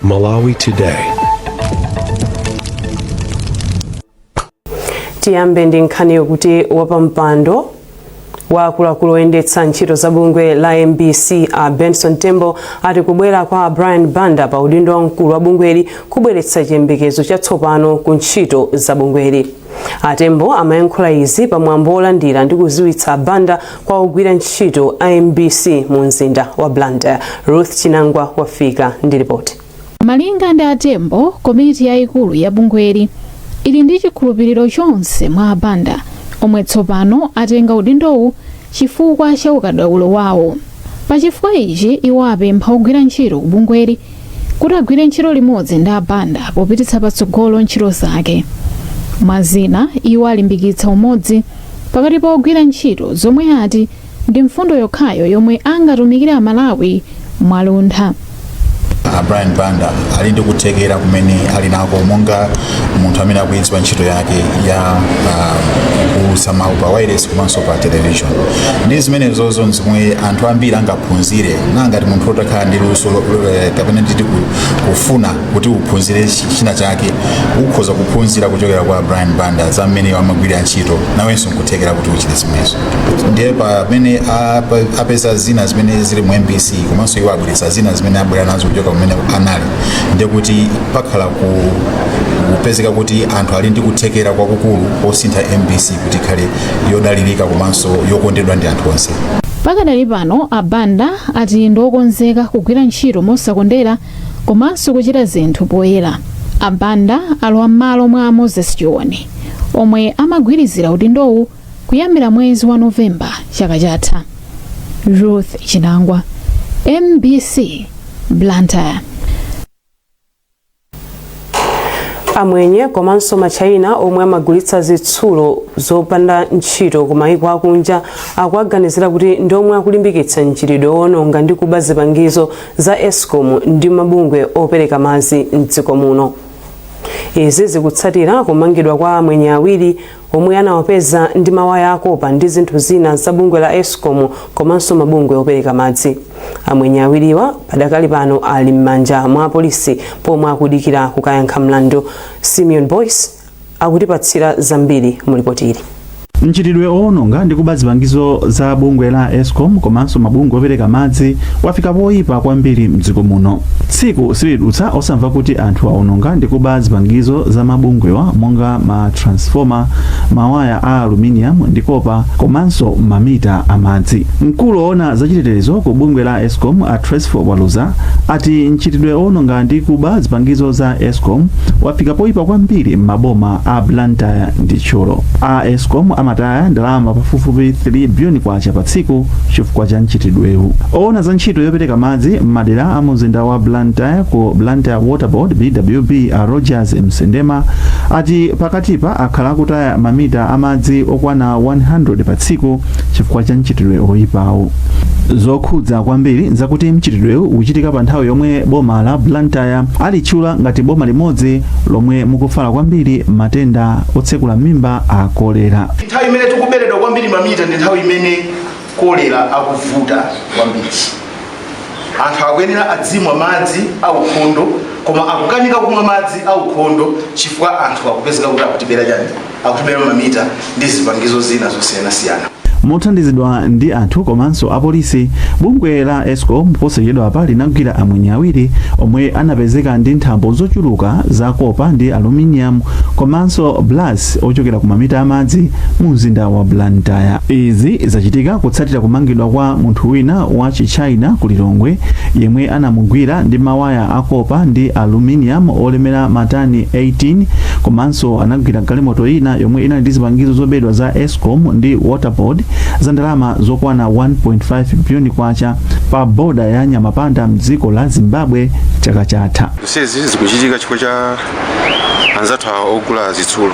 Malawi Today. Tiyambe ndi nkhani yokuti wapampando wa akuluakulu oyendetsa ntchito za bungwe la MBC a Benson Tembo ati kubwera kwa Brian Banda pa udindo wamkulu wa bungweli kubweretsa chiyembekezo chatsopano ku ntchito za bungweli. A Tembo amayankhula izi pa mwambo wolandira ndi kudziwitsa Banda kwa ogwira ntchito a MBC mu mzinda wa Blantyre. Ruth Chinangwa wafika ndi ripoti. Malinga ndi a Tembo, komiti yayikulu ya bungweli ili ndi chikhulupiriro chonse mwa a Banda omwe tsopano atenga udindowu chifukwa cha ukadaulo wawo. Pa chifukwa ichi, iwo apempha ogwira ntchito ku bungweli kuti agwire ntchito limodzi ndi a Banda popititsa patsogolo ntchito zake. Mwa zina, iwo alimbikitsa umodzi pakati pa ogwira ntchito zomwe ati ndi mfundo yokhayo yomwe angatumikire Amalawi mwaluntha. A Brian Banda ali ndi kuthekera kumene ali nako monga munthu amene akuidziwa ntchito yake ya kuulutsa mawu pa wireless komanso pa television, ndi zimenezozo zomwe anthu ambiri angaphunzire. Nangati munthu utakhala ndi luso kapena nditi kufuna kuti uphunzire china chake, ukhoza kuphunzira kuchokera kwa Brian Banda za mmene amagwirira ntchito, nawenso nkuthekera kuti uchite zimenezo. Ndiye pamene apeza zina zimene zili mu MBC komanso iwo abweretsa zina zimene abwera nazo kuchoka kumene anali, ndiye kuti pakhala kupezeka kuti anthu ali ndi kuthekera kwakukulu kosintha MBC kuti ikhale yodalirika komanso yokondedwa ndi anthu onse. Pakadali pano, a Banda ati ndi okonzeka kugwira ntchito mosakondera komanso kuchita zinthu poyera. A Banda alowa m'malo mwa Moses Chione omwe amagwirizira udindowu kuyambira mwezi wa Novemba chaka chatha. Ruth Chinangwa, MBC, Blantyre. Amwenye komanso Machina omwe amagulitsa zitsulo zopanda ntchito ku mayiko akunja akuwaganizira kuti ndi omwe akulimbikitsa mchitidwe wononga ndi kuba zipangizo za Escom ndi mabungwe opereka madzi mdziko muno. Izi zikutsatira kumangidwa kwa amwenye awiri omwe anawapeza ndi mawaya akopa ndi zinthu zina za bungwe la Escom komanso mabungwe opereka madzi. Amwenye awiriwa padakali pano ali m'manja mwa apolisi pomwe akudikira kukayankha mlandu. Simeon Boyce akutipatsira zambiri mu lipoti ili. Mchitidwe owononga ndi kuba zipangizo za bungwe la Escom komanso mabungwe opereka madzi wafika poyipa kwambiri mdziko muno. Tsiku silidutsa osamva kuti anthu awononga ndi kuba zipangizo za mabungwewa monga ma transformer, mawaya a aluminium ndi kopa komanso mamita a madzi. Mkulu woona zachitetezo ku bungwe la Escom a Tresford Waluza ati mchitidwe owononga ndi kuba zipangizo za Escom wafika poyipa kwambiri m'maboma a Blantyre ndi Thyolo. A Escom amataya ndalama pafupifupi 3 biliyoni kwacha pa tsiku chifukwa cha mchitidwewu. Owona za ntchito yopereka madzi m'madera a mumzinda wa Blantyre ku Blantyre Water Board BWB a Rogers Msendema ati pakatipa akhala akutaya mamita a madzi okwana 100 pa tsiku chifukwa cha mchitidwe oyipawu. Zokhudza kwambiri nzakuti mchitidwewu ukuchitika pa nthawi yomwe boma la Blantyre alitchula ngati boma limodzi lomwe mukufala kwambiri matenda otsekula m'mimba a kolera. Nthawi imene tikuberedwa kwambiri mamita ndi nthawi imene kolera akuvuta kwambiri. Anthu akuyenera adzimwa madzi aukhondo, koma akukanika kumwa madzi aukhondo chifukwa anthu akupezeka kuti akutibera chani, akutibera mamita ndi zipangizo zina zosiyanasiyana. Mothandizidwa ndi anthu komanso apolisi, bungwe la Escom posachedwapa linagwira amwenye awiri omwe anapezeka ndi nthambo zochuluka za kopa ndi aluminium komanso brass ochokera ku mamita amadzi mu mzinda wa Blantyre. Izi zachitika kutsatira kumangidwa kwa munthu wina wa chichina ku Lilongwe yemwe anamugwira ndi mawaya a kopa ndi aluminium olemera matani 18, komanso anagwira galimoto ina yomwe inali ndi zipangizo zobedwa za Escom ndi Water Board za ndalama zokwana 1.5 biliyoni kwacha pa boda ya Nyamapanda mdziko la Zimbabwe chaka chatha. Zonsezi zikuchitika chifukwa cha anzathu awa ogula zitsulo,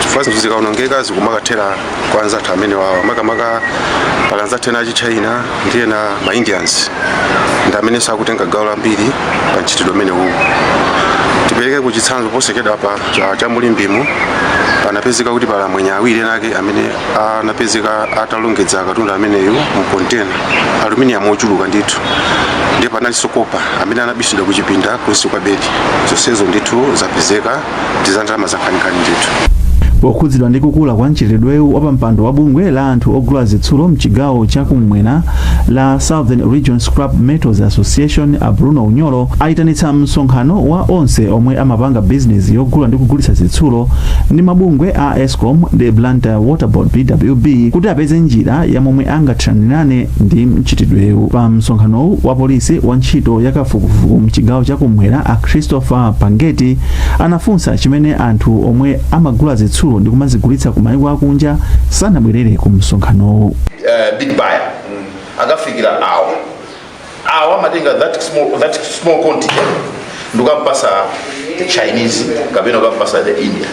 chifukwa zinthu zikaonongeka zikumakathera kwa anzathu amene wawa, makamaka pali anzathu ena achichina ndi ena ma Indians, ndi amene sakutenga gawo lambiri pa mchitidwe umene uwu. Tipereke kuchitsanzo, posachedwa pa cha mulimbimu panapezeka kuti pala amwenye awiri enake amene anapezeka atalongedza katundu ameneyu mu container, aluminium ochuluka ndithu, ndiye panalinso copper amene anabisidwa kuchipinda kunsi kwa bedi. Zonsezo ndithu zapezeka ndi za ndalama zankhaninkhani ndithu. Pokhudzidwa ndi kukula kwa mchitidwewu, wapampando wa bungwe la anthu ogula zitsulo mchigawo chakumwera la Southern Region Scrap Metals Association, a Bruno Unyolo, ayitanitsa msonkhano wa onse omwe amapanga bizinesi yogula ndi kugulitsa zitsulo ndi mabungwe a ESCOM ndi Blantyre Water Board, BWB, kuti apeze njira ya momwe angathanirane ndi mchitidwewu. Pa msonkhanowu, wa polisi wa ntchito yakafukufuku mchigawo chakumwera, a Christopher Pangeti, anafunsa chimene anthu omwe amagula zitsulo ndi kumazigulitsa ku mayiko akunja sanabwerere ku msonkhanowu. Big buyer akafikira awa, awa amatenga that small quantity ndikukampasa the Chinese kapena kukampasa the India.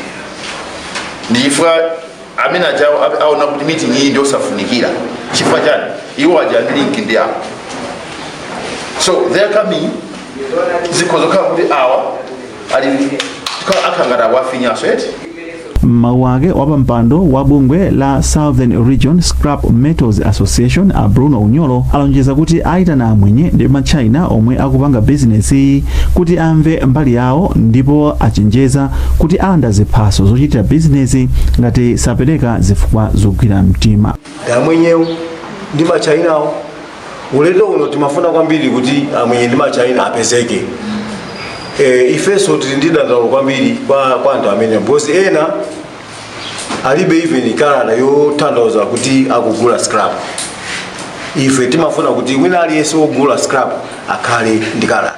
Ndichifukwa amene aja aona kuti meeting iyi ndiosafunikira. Chifukwa chani? Iwo aja ndi link ndi awa, so they are coming. Zikhoza kukhala kuti awa ali akhangati akuwafinyaso eti. M'mawu ake, wapampando wa bungwe la Southern Region Scrap Metals Association, a Bruno Unyolo, alonjeza kuti ayitana amwenye ndi machina omwe akupanga bizinesi kuti amve mbali yawo, ndipo achenjeza kuti alanda ziphaso zochitira bizinesi ngati sapereka zifukwa zogwira mtima. Amwenyewo ndi machinawo, ulendo uno timafuna kwambiri kuti amwenye ndi machina apezeke. Ifenso tili ndi dandaulo kwambiri kwa anthu amene, because ena alibe even kalata yotanthauza kuti akugula scrap. Ife timafuna kuti wina aliyense wogula scrap akhale ndi kalata.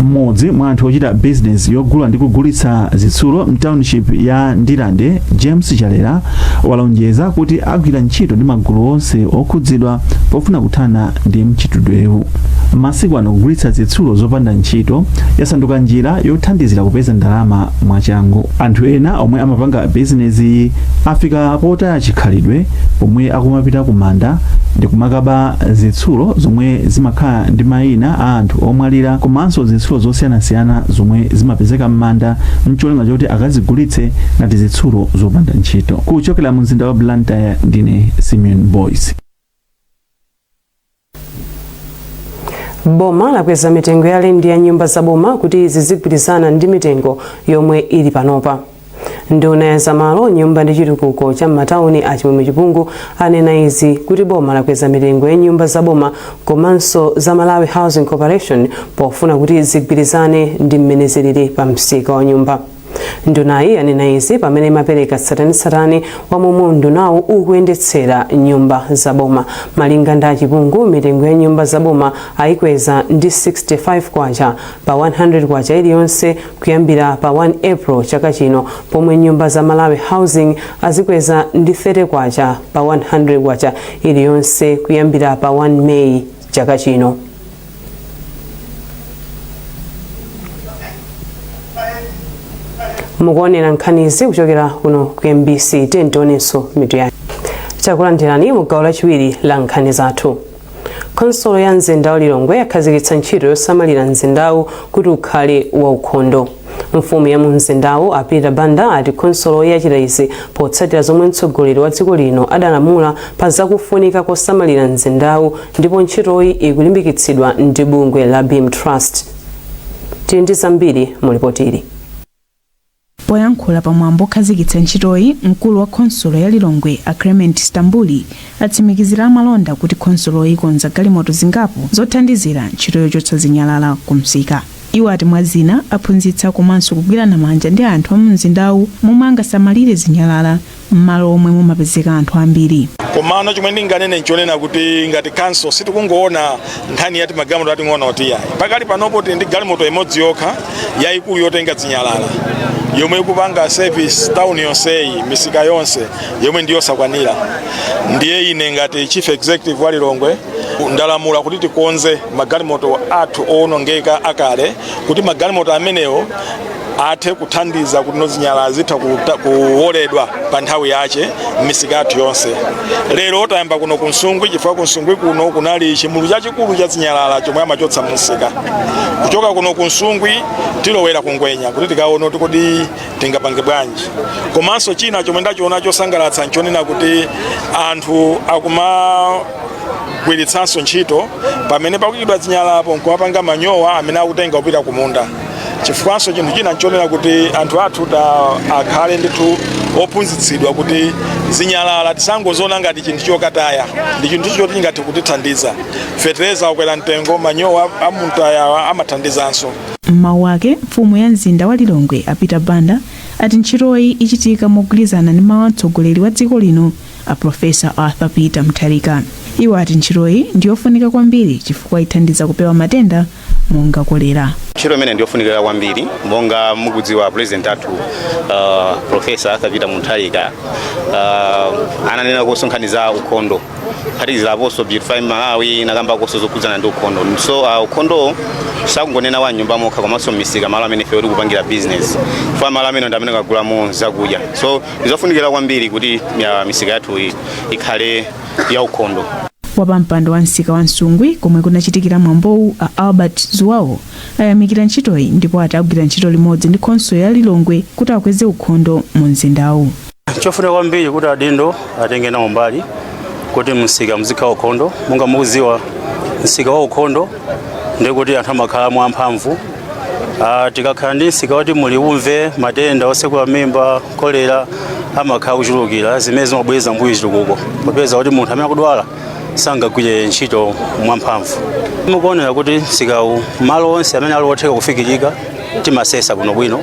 Mmodzi mwa anthu ochita bizinesi yogula ndi kugulitsa zitsulo mtownship ya Ndilande, James Chalera, walonjeza kuti agwira ntchito ndi magulu onse okhudzidwa pofuna kuthana ndi mchitidwewu. Masiku ano kugulitsa zitsulo zopanda ntchito yasanduka njira yothandizira kupeza ndalama mwachangu. Anthu ena omwe amapanga bizinesi afika potaya chikhalidwe pomwe akumapita kumanda ndi kumakaba zitsulo zomwe zimakhala ndi mayina a anthu omwalira, komanso zitsulo zosiyanasiyana zomwe zimapezeka m'manda, mcholinga choti akazigulitse ngati zitsulo zopanda ntchito. Kuchokera mu mzinda wa Blantyre, ndine Simeon Boys. Boma lakweza mitengo ya lendi ya nyumba za boma kuti zizigwirizana ndi mitengo yomwe ili panopa. Nduna ya zamalo, nyumba ndi chitukuko cha m'matawuni, a Chimwemwe Chipungu, anena izi kuti boma lakweza mitengo ya nyumba za boma komanso za Malawi Housing Corporation pofuna kuti zigwirizane ndi mmene zilili pa msika wa nyumba. Ndunayi yanena izi pamene imapereka tsatanetsatane wa momwe undunawu ukuyendetsera nyumba za boma. Malinga ndi Achipungu, mitengo ya nyumba za boma ayikweza ndi 65 kwacha pa 100 kwacha iliyonse kuyambira pa 1 April chaka chino, pomwe nyumba za Malawi Housing azikweza ndi 30 kwacha pa 100 kwacha iliyonse kuyambira pa 1 May chaka chino. Mukuonera nkhanizi kuchokera kuno ku MBC. Tionenso mitu yake. Takulandirani mu gawo lachiwiri la nkhani zathu. Khonsolo ya mzinda wa Lilongwe yakhazikitsa ntchito yosamalira mzindawu kuti ukhale waukhondo. Mfumu ya mu mzindawu, a Peter Banda, ati khonsolo yachita izi potsatira zomwe mtsogoleri wa dziko lino adalamula pa zakufunika kosamalira mzindawu, ndipo ntchitoyi ikulimbikitsidwa ndi bungwe la Beam Trust. Tili ndi zambiri mu lipotili. Poyankhula pamwambo okhazikitsa ntchitoyi, mkulu wa khonsolo ya Lilongwe, a Clement Stambuli, atsimikizira amalonda kuti khonsolo ikonza galimoto zingapo zothandizira ntchito yochotsa zinyalala ku msika. Iwo ati mwa zina aphunzitsa komanso kugwirana manja ndi anthu a mu mzindawu momwe angasamalire zinyalala m'malo omwe mumapezeka anthu ambiri. Komano chomwe ndinganene nchonena kuti ngati council sitikungoona nkhani yati magalimoto ating'ono tiyayi. Pakali panopo tili ndi galimoto imodzi yokha yayikulu yotenga zinyalala yomwe ikupanga service town yonseyi, misika yonse, yomwe ndiyosakwanira. Ndiye ine ngati chief executive wa Lilongwe ndalamula kuti tikonze magalimoto athu owonongeka akale, kuti magalimoto amenewo Athe kuthandiza kuti no zinyalala zitha kuwoledwa pa nthawi yache m'misika yathu yonse. Lero tayamba kuno ku Nsungwi chifukwa ku Nsungwi kuno kunali chimulu chachikulu cha zinyalala chomwe amachotsa mumsika. Kuchoka kuno ku Nsungwi tilowera ku Ngwenya kuti tikaone kuti kodi tingapange bwanji. Komanso china chomwe ndachiona chosangalatsa nchonena kuti anthu akumagwiritsanso ntchito pamene pakuyikidwa zinyalalapo nkumapanga manyowa amene akutenga kupita kumunda. Chifukwanso chinthu china nchonena kuti anthu athu ta akhale ndithu ophunzitsidwa kuti zinyalala tisangoziona ngati chinthu chokataya, ndi chinthu choti chingathe kutithandiza. Fetereza wakwera mtengo, manyowa amuntayawa amathandizanso. M'mawu ake, mfumu ya mzinda wa Lilongwe a Peter Banda ati ntchitoyi ichitika mogwirizana ndi mawu a mtsogoleri wa dziko lino a Professor Arthur Peter Mutharika. Iwo ati ntchitoyi ndiyofunika kwambiri chifukwa ithandiza kupewa matenda monga kolera. Ntchito imene ndiyofunikira kwambiri. Monga mukudziwa, president athu Professor Arthur Peter Mutharika ananena nkhani za ukhondo, kuphatikiziraponso Beautify Malawi, nakambakonso zokhudzana ndi ukhondo. So ukhondo sakungonena wa nyumba mokha komanso m'misika, malo amene ife tikupangira business, chifukwa malo amene ndi amene akagulamo zakudya. So ndizofunikira kwambiri kuti misika yathu ikhale ya ukhondo. Wapampando wa msika wa Nsungwi komwe kunachitikira mwambowu, a Albert Zuwawo, ayamikira ntchitoyi ndipo ati agwira ntchito limodzi ndi khonsolo ya Lilongwe kuti akweze ukhondo mu mzindawu. Chofunika kwambiri kuti adindo atenge nawo mbali kuti msika muzikhala ukhondo. Monga mukudziwa, msika wa ukhondo ndi kuti anthu amakhala mwamphamvu. Tikakhala ndi msika woti muli umve, matenda otsekula mimba, kolera amakhala kuchulukira, zimene zimabweza mbuyo chitukuko, popeza kuti munthu amene akudwala sangagwire ntchito mwamphamvu. Mukuonera kuti msikawu malo onse amene ali otheka kufikirika timasesa bwinobwino,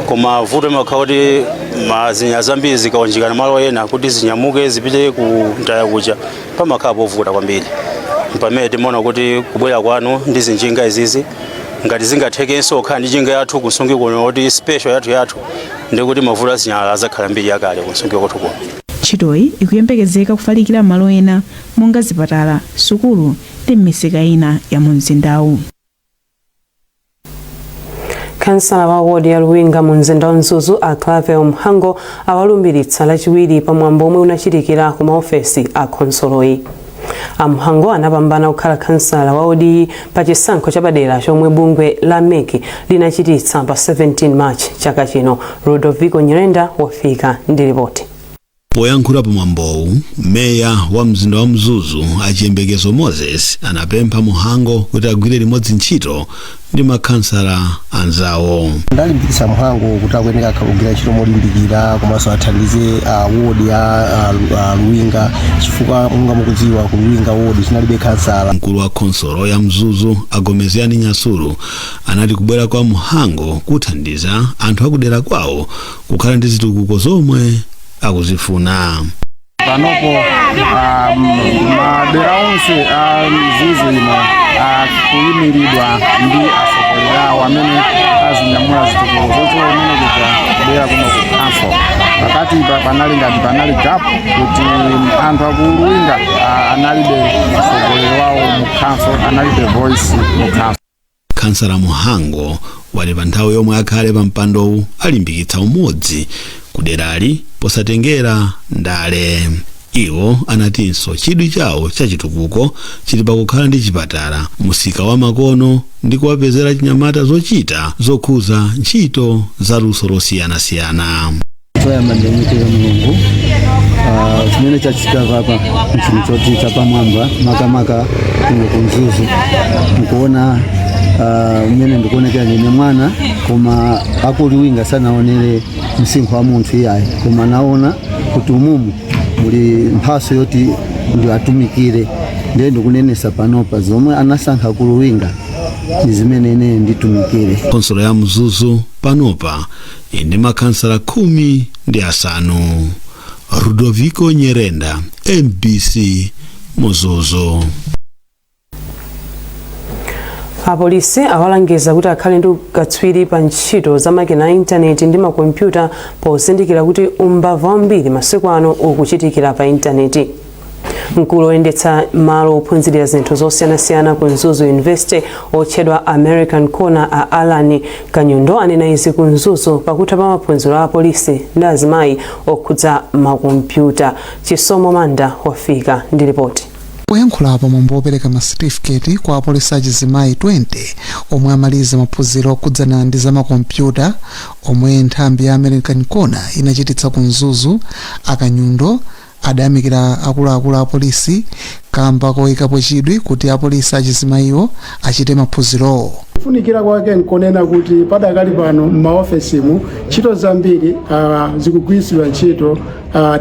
koma vuto imakhala kuti mazinya zambiri zikaonjekana malo ena, kuti zinyamuke zipite ku mtaya kuja pamakhala povuta kwambiri. Pamene timaona kuti kubwera kwanu ndi zinjinga izizi, ngati zingathekenso kukhala ndi njinga yathu ku Nsungwi kuno kuti special yathu yathu, ndi kuti mavuto azinyalala azakhala mbiri yakale ku Nsungwi kwathu kuno. Ntchitoyi ikuyembekezeka kufalikira malo ena monga zipatala, sukulu ndi m'misika ina ya mu mzindawu. Kansala wa wodi ya Luwinga mu mzinda wa Mzuzu a Clavel Mhango awalumbiritsa Lachiwiri pamwambo omwe unachitikira ku maofesi a khonsoloyi. Amhango anapambana kukhala kansala wa wodiyi pa chisankho chapadera chomwe bungwe la MEC linachititsa pa 17 March chaka chino. Ludovico Nyirenda wafika ndi ripoti. Poyankhula pamwambowu, meya wa mzinda wa Mzuzu Achiyembekezo Moses anapempha Muhango kuti agwire limodzi ntchito ndi makhansala anzawo. Ndalimbikitsa Mhango kuti akuyeneka kugwira ntchito molimbikira komanso athandize wodi ya Luwinga, chifukwa monga mukudziwa, ku Luwinga wodi tinalibe khansala. Mkulu wa khonsolo ya Mzuzu Agomeziani Nyasulu anati kubwera kwa Muhango kuthandiza anthu akudera kwawo kukhala ndi zitukuko zomwe akuzifuna. Panopo madera onse a Mzuzu ino akuyimiridwa ndi atsogoleri awo amene azinyamula zitukuko zochoka kumene kuja kubwera kuno ku council. Pakati pa panali ngati panali gap kuti anthu akuluwinga analibe mtsogoleri wawo mu council, analibe voice mu council. Kansala Muhango wati pa nthawi yomwe akhale pa mpandowu alimbikitsa umodzi kuderali posatengera ndale. Iwo anatinso chidwi chawo chachitukuko chili pakukhala ndi chipatala, msika wa makono ndi kuwapezera chinyamata zochita zokhuza ntchito za luso losiyanasiyana. Choyamba ndiyamikire Mulungu. Chimene chachitika papa nchinthu choti chapamwamba, makamaka kuno ku Mzuzu. Nkuona mmene ndikuonekera, ndine mwana, koma akuliwinga sanaonere msinkhu wa munthu iyayi, koma naona kuti umumu muli mphaso yoti ndiwatumikire. Ndiye ndikunenesa panopa, zomwe anasankha kuluwinga ndi zimene ine nditumikire. Khonsolo ya Mzuzu panopa ili ndi makhansala 15. Rudoviko Nyerenda, MBC, Mzuzu. Apolisi awalangiza kuti akhale ndi ukatswiri pa ntchito za makina a intaneti ndi makompyuta, pozindikira kuti umbava wambiri masiku ano ukuchitikira pa intaneti. Mkulu oyendetsa malo ophunzirira zinthu zosiyanasiyana ku Mzuzu University otchedwa American Corner, a Alan Kanyundo, anena izi ku Mzuzu pakutha pa maphunziro a apolisi ndi azimayi okhudza makompyuta. Chisomo Manda wafika ndi ripoti. Poyankhula pamwambo wopereka masetifiketi kwa apolisi achizimayi 20 omwe amaliza maphunziro okhudzana ndi zamakompyuta omwe nthambi ya American Corner inachititsa ku Mzuzu, Akanyundo adayamikira akuluakulu a polisi kamba koyikapo chidwi kuti apolisi achizimayiwo achite maphunzirowo. Kufunikira kwake nkonena kuti padakali pano m'maofesimu ntchito zambiri zikugwiritsidwa ntchito,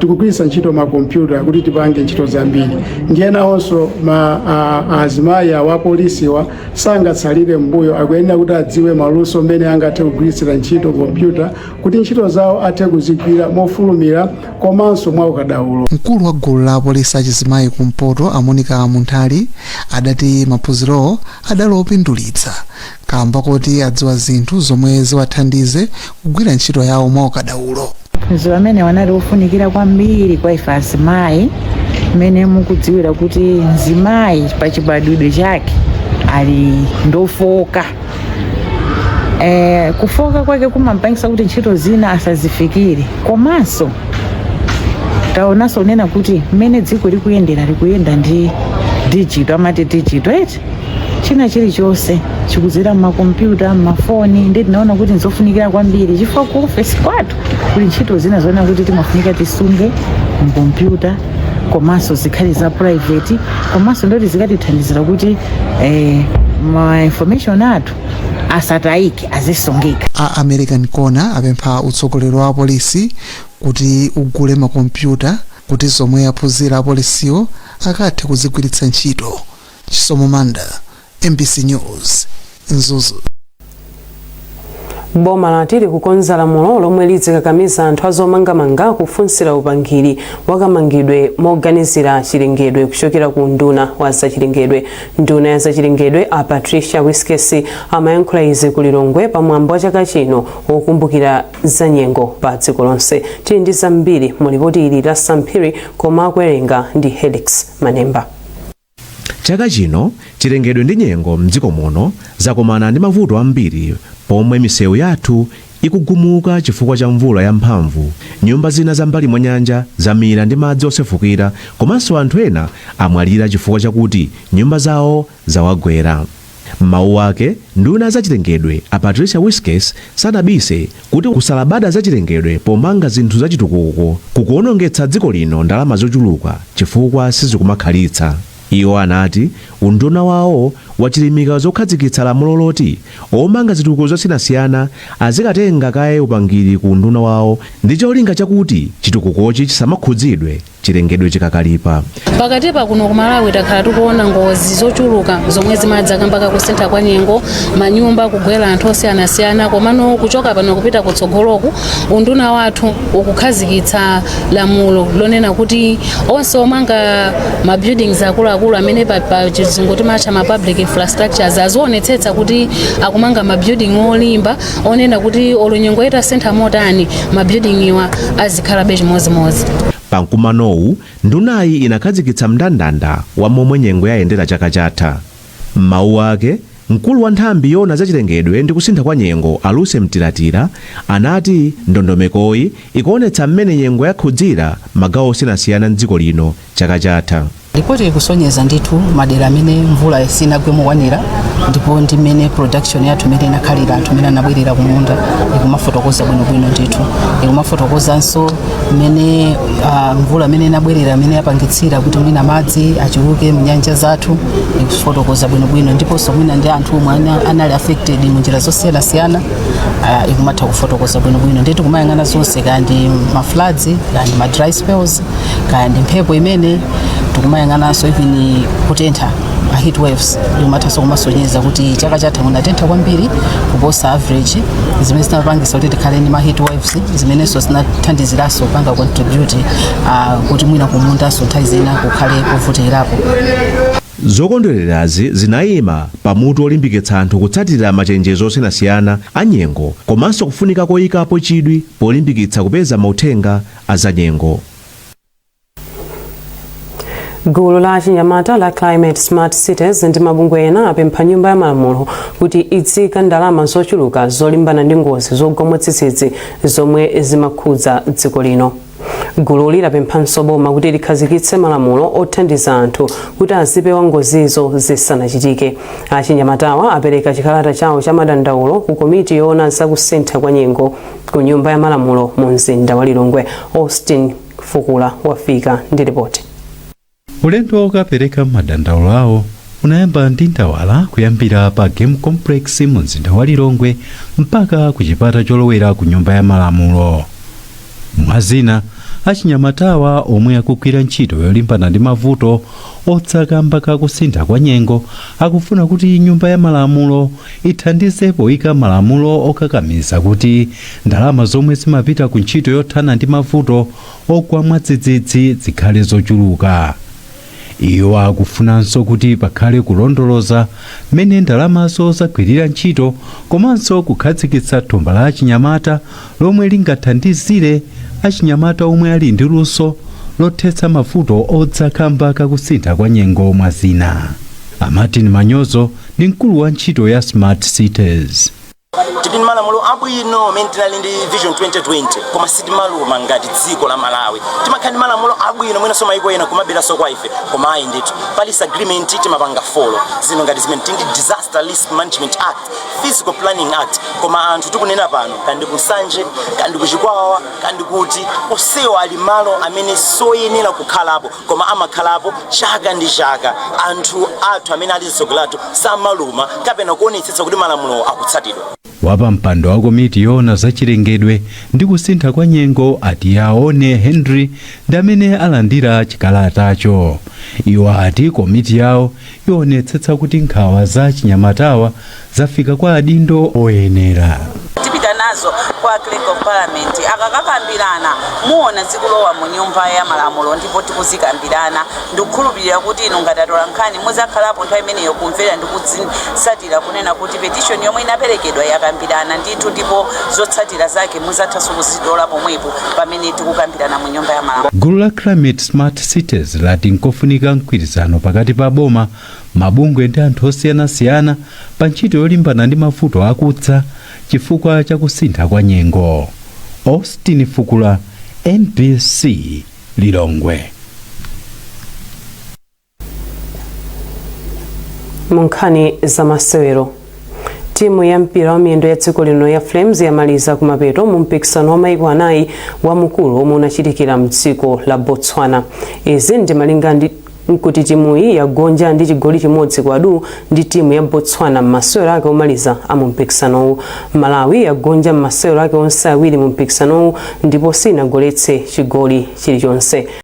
tikugwiritsa ntchito makompyuta kuti tipange ntchito zambiri. Ndiye nawonso ma azimayi awa apolisiwa sangatsalire mbuyo, akuyenera kuti adziwe maluso mmene angathe kugwiritsira ntchito kompyuta kuti ntchito zawo athe kuzigwira mofulumira komanso mwaukadaulo. Mkulu wa gulu la apolisi achizimayi kumpoto, a Monica Munthali, adati maphunzirowo adali opindulitsa kamba kuti adziwa zinthu zomwe ziwathandize kugwira ntchito yawo mwaukadaulo. Maphunziro amene anali ofunikira kwambiri kwa ife azimayi, mmene mukudziwira kuti mzimayi pa chibadwidwe chake ali ndofoka. Kufoka kwake kumampangisa kuti ntchito zina asazifikire. Komanso taonanso kunena kuti mmene dziko likuyendera, likuyenda ndi digital, amati digital eti, china chilichonse chikudzera mmakompyuta, mmafoni. Ndi tinaona kuti nzofunikira kwambiri chifukwa ku ofesi kwathu kuli ntchito zina zoona kuti timafunika tisunge mkompyuta komanso zikhale za private, komanso ndoti zikatithandizira kuti ma information athu asatayike, azisungika. A American Corner apempha utsogoleri wa apolisi kuti ugule makompyuta kuti zomwe aphunzira apolisiwo akathe kuzigwiritsa ntchito. Chisomo Manda, MBC News, Mzuzu. Boma lati likukonza lamulo lomwe lidzikakamiza anthu azomangamanga kufunsira upangiri wakamangidwe moganizira chilengedwe kuchokera ku nduna wa zachilengedwe. Nduna ya zachilengedwe, a Patricia Wiskes, amayankhula izi ku Lilongwe pamwambo wa chaka chino wokumbukira zanyengo pa dziko lonse. Tili ndi zambiri mu lipoti ili la Samphiri, koma akuwerenga ndi Helix Manemba. Chaka chino chilengedwe ndi nyengo mdziko muno zakumana ndi mavuto ambiri, pomwe misewu yathu ikugumuka chifukwa cha mvula yamphamvu, nyumba zina zam'mbali mwa nyanja zamira ndi madzi osefukira, komanso anthu ena amwalira chifukwa chakuti nyumba zawo zawagwera. M'mawu ake, nduna zachilengedwe a Patricia Wiskes sanabise kuti kusalabada zachilengedwe pomanga zinthu zachitukuko kukuonongetsa dziko lino ndalama zochuluka chifukwa sizikumakhalitsa. Iwo anati unduna wawo wachilimika zokhazikitsa lamulo loti omanga zitukuko zosiyanasiyana azikatenga kaye upangiri ku unduna wawo ndi cholinga chakuti chitukukochi chisamakhudzidwe chilengedwe chikakalipa. Pakatipa kuno ku Malawi takhala tikuona ngozi zochuluka zomwe zimadza kamba kakusintha kwa nyengo, manyumba kugwera anthu osiyanasiyana. Komano kuchoka pano kupita kutsogoloku, unduna wathu ukukhazikitsa lamulo lonena kuti onse omanga ma buildings akuluakulu amene pa chizungu timatcha ma public infrastructures azionetsetsa kuti akumanga ma building olimba, onena kuti olo nyengo itasintha motani, ma building iwa azikhalabe chimodzimodzi. Pamkumanowu, ndunayi inakhazikitsa mndandanda wa momwe nyengo yayendera chaka chatha. M'mawu ake, mkulu wa nthambi yoona zachilengedwe ndi kusintha kwa nyengo, a Lucy Mtilatila, anati ndondomekoyi ikuonetsa mmene nyengo yakhudzira magawo osiyanasiyana mdziko lino chaka chatha. Ripoti ikusonyeza ndithu madera amene mvula sinagwe mokwanira, ndipo ndi mmene production yathu imene inakhalira, anthu amene anabwerera kumunda, ikumafotokoza bwinobwino ndithu. Ikumafotokozanso mmene mvula imene inabwerera imene yapangitsira kuti mwina madzi achuluke mnyanja zathu, ikufotokoza bwinobwino. Ndiponso mwina ndi anthu omwe anali affected mu njira zosiyanasiyana, ikumatha kufotokoza bwinobwino ndithu, kumayang'ana zonse, kaya ndi ma floods, kaya ndi ma dry spells, kaya ndi mphepo imene tikumayang'ananso, even kutentha, ma heat waves, ikumathanso kumasonyeza kuti chaka chatha kunatentha kwambiri kuposa average, zimene zinapangisa kuti tikhale ndi ma heat waves, zimenenso zinathandiziranso kupanga contribute kuti mwina kumundanso nthawi zina kukhale kovutirapo. Zokondwererazi zinayima pamutu olimbikitsa anthu kutsatira machenjezo osiyanasiyana a nyengo komanso kufunika koyikapo chidwi polimbikitsa kupeza mauthenga a zanyengo. Gulu la achinyamata la Climate Smart Cities ndi mabungwe ena apempha Nyumba ya Malamulo kuti idziika ndalama zochuluka zolimbana ndi ngozi zogwa mwadzidzidzi zomwe zimakhudza dziko lino. Gululi lapemphanso boma kuti likhazikitse malamulo othandiza anthu kuti azipewa ngozizo zisanachitike. Achinyamatawa apereka chikalata chawo cha madandaulo ku komiti yoona zakusintha kwa nyengo ku Nyumba ya Malamulo mu mzinda wa Lilongwe. Austin Fukula wafika ndi ripoti. Ulendo wokapereka madandaulo awo unayamba ndi ndawala kuyambira pa Game Complex mu mzinda wa Lilongwe mpaka ku chipata cholowera ku Nyumba ya Malamulo. Mwazina, achinyamatawa omwe akugwira ntchito yolimbana ndi mavuto odza kamba kakusintha kwa nyengo akufuna kuti Nyumba ya Malamulo ithandize poyika malamulo okakamiza kuti ndalama zomwe zimapita ku ntchito yothana ndi mavuto ogwa mwadzidzidzi zikhale zochuluka. Iwo akufunanso kuti pakhale kulondoloza mmene ndalamazo zagwirira ntchito komanso kukhazikitsa thumba la achinyamata lomwe lingathandizire achinyamata omwe ali ndi luso lothetsa mavuto odza kamba kakusintha kwa nyengo, mwazina. A Martin Manyozo ndi mkulu wa ntchito ya Smart Cities. Tili ndi malamulo abwino amene tinali ndi Vision 2020, koma sitimaluma ngati dziko la Malawi. Timakhala ndi malamulo abwino, mwinanso maiko ena kumaberanso kwa ife, koma ayi ndithu, Paris Agreement timapanga follow zino ngati zimene tindi Disaster Risk Management Act, Physical Planning Act, koma anthu tikunena pano, kandi kuNsanje, kandi kuChikwawa, kandi kuti onsewa ali malo amene soyenera kukhalapo, koma amakhalapo chaka ndi chaka. Anthu athu amene ali mtsogolo samaluma kapena kuonetsetsa kuti malamulo akutsatidwa. Wapampando wa komiti yoona zachilengedwe ndi kusintha kwa nyengo, Atiyaone Henry, ndi amene alandira chikalatacho. Iwo ati komiti yawo ionetsetsa kuti nkhawa za chinyamatawa zafika kwa adindo oyenera. Tipita nazo kwa Clerk of Parliament, akakakambirana muona zikulowa mu Nyumba ya Malamulo ndipo tikuzikambirana. Ndikukhulupirira kuti inu ngati atola nkhani muzakhalapo nthawi imeneyo kumvera ndi kutsatira kunena kuti petition yomwe inaperekedwa yakambirana ndithu, ndipo zotsatira zake muzathanso kuzitola pomwepo pamene tikukambirana mu Nyumba ya Malamulo. Gulu la Climate Smart Cities lati nkofunika mgwirizano pakati pa boma, mabungwe ndi anthu osiyanasiyana pa ntchito yolimbana ndi mavuto akudza chifukwa cha kusintha kwa nyengo. Austin Fukula, MBC, Lilongwe. Mu nkhani za masewero, timu ya mpira wa miyendo ya dziko lino ya Flames yamaliza kumapeto mu mpikisano wa maiko anayi wamukulu omwe unachitikira mdziko la Botswana. Izi ndi malinga ndi nkuti timuyi yagonja ndi chigoli chimodzi kwa du ndi timu ya Botswana m'masewero ake omaliza a mu mpikisanowu. Malawi yagonja m'masewero ake onse awiri mu mpikisanowu ndipo sinagoletse chigoli chilichonse.